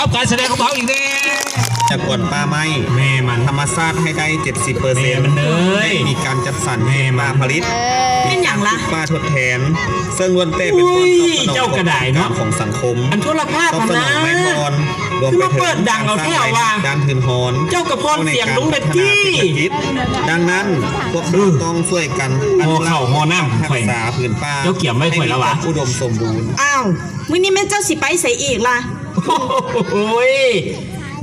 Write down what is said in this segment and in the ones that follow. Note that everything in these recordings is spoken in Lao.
ກັບການສະແດງຂອງເຮົາອີກແລ້ວ. ຈະກວນປ່າໄມ້ ແມ່ມັນ ທຳມະຊາດໃຫ້ໄດ້ເຈັດສິບເປີເຊັນ ແມ່ມັນເລີຍ ແລະ ມີການຈັດສັນ ແມ່ມັນ ປ່າຜະລິດ ເປັນຫຍັງລະ? ປ່າທົດແທນ ເຊິ່ງລ້ວນແຕ່ເປັນບ່ອນຕອບສະໜອງ ເຈົ້າກໍໄດ້ເນາະ ຂອງສັງຄົມ ອັນໂທລະພາບ ຕອບສະໜອງ ຫັ້ນນະ ໄມ້ທ່ອນ ລວມໄປເຖິງ ເຈົ້າກໍພອນສຽງລົງແບບນີ້ ໃນການສ້າງລາຍໄດ້ດ້ານທຶນຮອນ ເຈົ້າກໍພອນສຽງລົງແບບນີ້ ໃນການພັດທະນາເສດຖະກິດ. ດັ່ງນັ້ນ ພວກເຮົາຕ້ອງຊ່ວຍກັນ ເອີ ອະນຸລັກ ຮັກສາ ຫໍ້ເຂົ້າຫໍ້ນ້ຳຂ້ອຍ ຮັກສາຜືນປ່າ ເຈົ້າກຽມໄວ້ຂ້ອຍແລ້ວຫວາ? ໃຫ້ມີຄວາມອຸດົມສົມບູນ. ອ້າວ ມື້ນີ້ແມ່ນເຈົ້າຊິໄປໃສອີກລະ? ໂອ້ຍ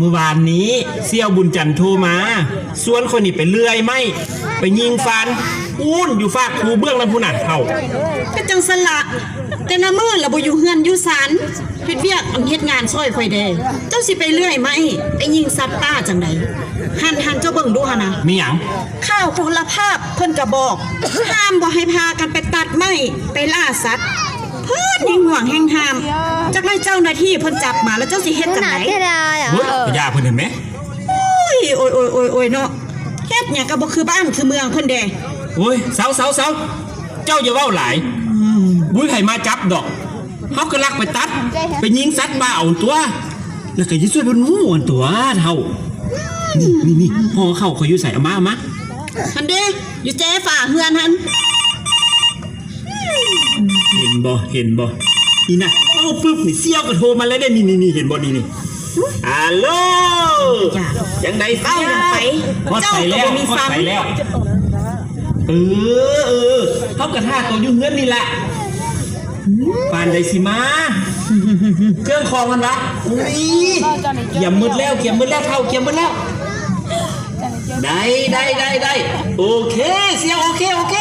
ມື້ວານນີ້ສ່ຽວບຸນຈັນໂທມາ ຊວນຂ້ອຍນີ້ໄປເລື່ອຍໄມ້ ໄປຍິງຟານ ພຸ້ນຢູ່ຟາກພູເບື້ອງນັ້ນພຸ້ນນະເຖົ້າ. ກໍຈັ່ງຊັ້ນລະ ແຕ່ລະມື້ລະບໍ່ຢູ່ເຮືອນຢູ່ຊານ ເຮັດວຽກເຮັດງານຊ່ອຍຂ້ອຍແດ່. ເຈົ້າຊິໄປເລື່ອຍໄມ້ ໄປຍິງສັດປ່າຈັ່ງໃດ? ຫັ້ນ ຫັ້ນ ເຈົ້າເບິ່ງດູຫັ້ນນະ. ມີຫຍັງ? ຂ່າວໂທລະພາບເພິ່ນກໍບອກ ຫ້າມບໍ່ໃຫ້ພາກັນໄປຕັດໄມ້ ໄປລ່າສັດ ເພິ່ນແຮ່ງຫວງແຮ່ງຫ້າມ. ຈັກໜ້ອຍເຈົ້າໜ້າທີ່ເພິ່ນຈັບມາ ແລ້ວເຈົ້າຊິເຮັດຈັ່ງໃດ? ໂອ້ຍ ຢ່າເພິ່ນຫັ້ນແໝ. ໂອ້ຍ ໂອ້ຍ ໂອ້ຍ ໂອ້ຍ ໂອ້ຍເນາະ ເຮັດຫຍັງກໍບໍ່ຄືບ້ານຄືເມືອງເພິ່ນເດ. ໂອ້ຍ ເຊົາ ເຊົາ ເຊົາ ເຈົ້າຢ່າເວົ້າຫຼາຍ. ອືມ ບໍ່ມີໃຜມາຈັບດອກ. ເຮົາກໍລັກໄປຕັດ ໄປຍິງສັດປ່າເອົາຕົວະ ແລ້ວກໍຊິຊ່ວຍເພິ່ນຮູ້ອັນຕົວະເຖົ້າ. ນີ້ ນີ້ ຫໍ່ເຂົ້າຂ້ອຍຢູ່ໃສ? ເອົາມາ ເອົາມາ. ຫັ້ນເດ ຢູ່ແຈຝາເຮືອນຫັ້ນ. ເຫັນບໍ່ ເຫັນບໍ່? ນີ້ນະ ເວົ້າປຶບນີ້ ສ່ຽວກໍໂທມາແລ້ວເດ້. ນີ້ ນີ້ ນີ້ ເຫັນບໍ່? ນີ້ ນີ້ ອາໂລ ຈັ່ງໃດ? ເວົ້າຫຍັງໄປ? ຮອດໃສແລ້ວ? ຮອດໃສແລ້ວ? ເອີ ເອີ ເຮົາກໍຖ້າໂຕຢູ່ເຮືອນນີ້ລະ. ປານໃດຊິມາ? ເຄື່ອງຂອງຫັ້ນລະ? ອຸ້ຍ ກຽມໝົດແລ້ວ ກຽມໝົດແລ້ວເຖົ້າ ກຽມໝົດແລ້ວ. ໄດ້ ໄດ້ ໄດ້ ໄດ້ ໂອເຄ ສ່ຽວ ໂອເຄ ໂອເຄ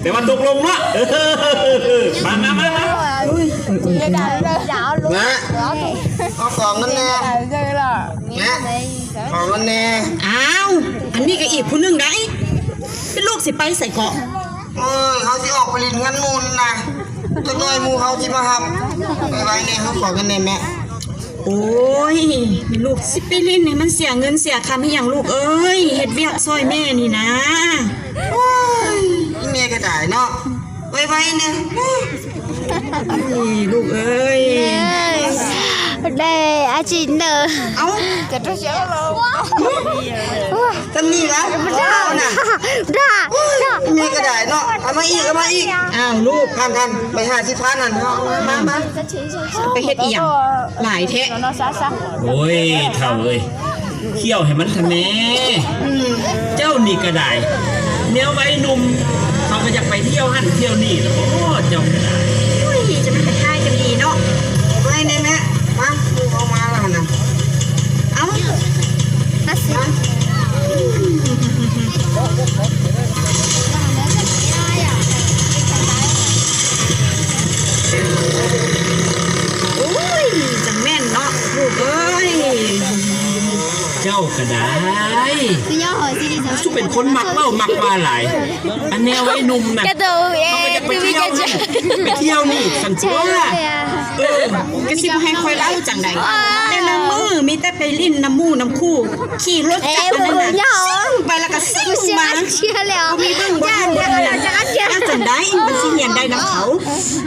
ແປວ່າຕົກລົງເນາະ. ເອີ ມາ ມາ ມາ ມາ ນະ ເອົາຂອງເງິນແດ່ ນະ ຂອງເງິນແດ່. ອ້າວ ອັນນີ້ກໍອີກຜູ້ໜຶ່ງໃດ໋ ເປັນລູກຊິໄປໃສເກາະ? ໂອ້ຍ ເຮົາຊິອອກໄປຫຼິ້ນເຮືອນໝູ່ນະ ຈັກໜ້ອຍໝູ່ເຮົາຊິມາຮັບ. ໄວໆແດ່ ເຮົາຂໍເງິນແດ່ແມ່. ໂອ້ຍ ແມ່ລູກຊິໄປຫຼິ້ນໃຫ້ມັນເສຍເງິນເສຍຄຳອີ່ຫຍັງລູກເອີຍ ເຮັດວຽກຊ່ອຍແມ່ນີ້ນາ. ໂອ້ຍ ອີແມ່ກໍໄດ້ເນາະ ໄວໆແດ່. ໂອ້ຍ ລູກເອີຍ ແມ່ ໄດ້ອາທິດເດີ. ເອົ້າ ຈຳນີ້ວະ ເອົານະ ດາ ດາ ແມ່ກໍໄດ້ເນາະ ເອົາມາອີກ ເອົາມາອີກ. ອ້າວ ລູກ ທ່ານ ທ່ານ ໄປຫ້າສິບພັນຫັ້ນ ເອົາມາ ມາ ມາ ໄປເຮັດອີ່ຫຍັງຫຼາຍແທ້? ໂອ້ຍ ເຖົ້າເອີຍ ຂ້ຽວໃຫ້ມັນທະແນ່. ອືມ ເຈົ້ານີ້ກໍໄດ້ ແນວໄວໜຸ່ມ ເຂົາກໍຢາກໄປທ່ຽວຫັ້ນທ່ຽວນີ້ລະບໍ ເຈົ້າກໍໄດ້. ໂອ້ຍ ຈະມາທັກທາຍກັນດີເນາະ. ໄວແນ່ແມ່ ມາ ໝູ່ເຮົາມາແລ້ວຫັ້ນນະ. ເອົ້າ ມາ ໂອ້ຍ ຈັ່ງແມ່ນເນາະລູກເອີຍ. ເຈົ້າກໍໄດ້ ສຸເປັນຄົນມັກເວົ້າມັກວ່າຫຼາຍ. ອັນແນວໄວໜຸ່ມນະ ເຂົາກໍຢາກໄປທ່ຽວຫັ້ນ ໄປທ່ຽວນີ້ ຊັ້ນຕົວະ. ເອີ ກໍຊິບໍ່ໃຫ້ຂ້ອຍເລົ່າຈັ່ງໃດ ແຕ່ລະມື້ມີແຕ່ໄປຫຼິ້ນນຳໝູ່ນຳຄູ່ ຂີ່ລົດຈັກອັນນັ້ນນະ ຊຶ້ງໄປແລ້ວກໍຊຶ້ງມາ ບໍ່ມີເບິ່ງບໍ່ທັນບໍ່ທັນ. ຈັ່ງໃດມັນຊິຮຽນໄດ້ນຳເຂົາ.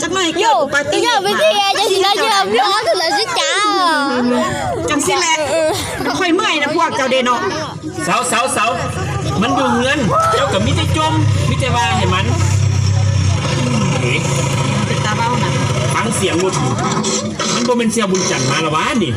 ຈັກໜ້ອຍເກີດອຸປາຕິເຫດມາ ຈັ່ງຊີ້ແຫຼະ ຂ້ອຍເມື່ອຍນຳພວກເຈົ້າເດ້ເນາະ. ເຊົາ ເຊົາ ເຊົາ ມັນຢູ່ເຮືອນ ເຈົ້າກໍມີແຕ່ຈົ່ມ ມີແຕ່ວ່າໃຫ້ມັນ. ເອີຍ ເປັນຕາເວົ້ານະ ຟັງສຽງລົດ ມັນບໍ່ແມ່ນສ່ຽວບຸນຈັນມາລະຫວານີ້?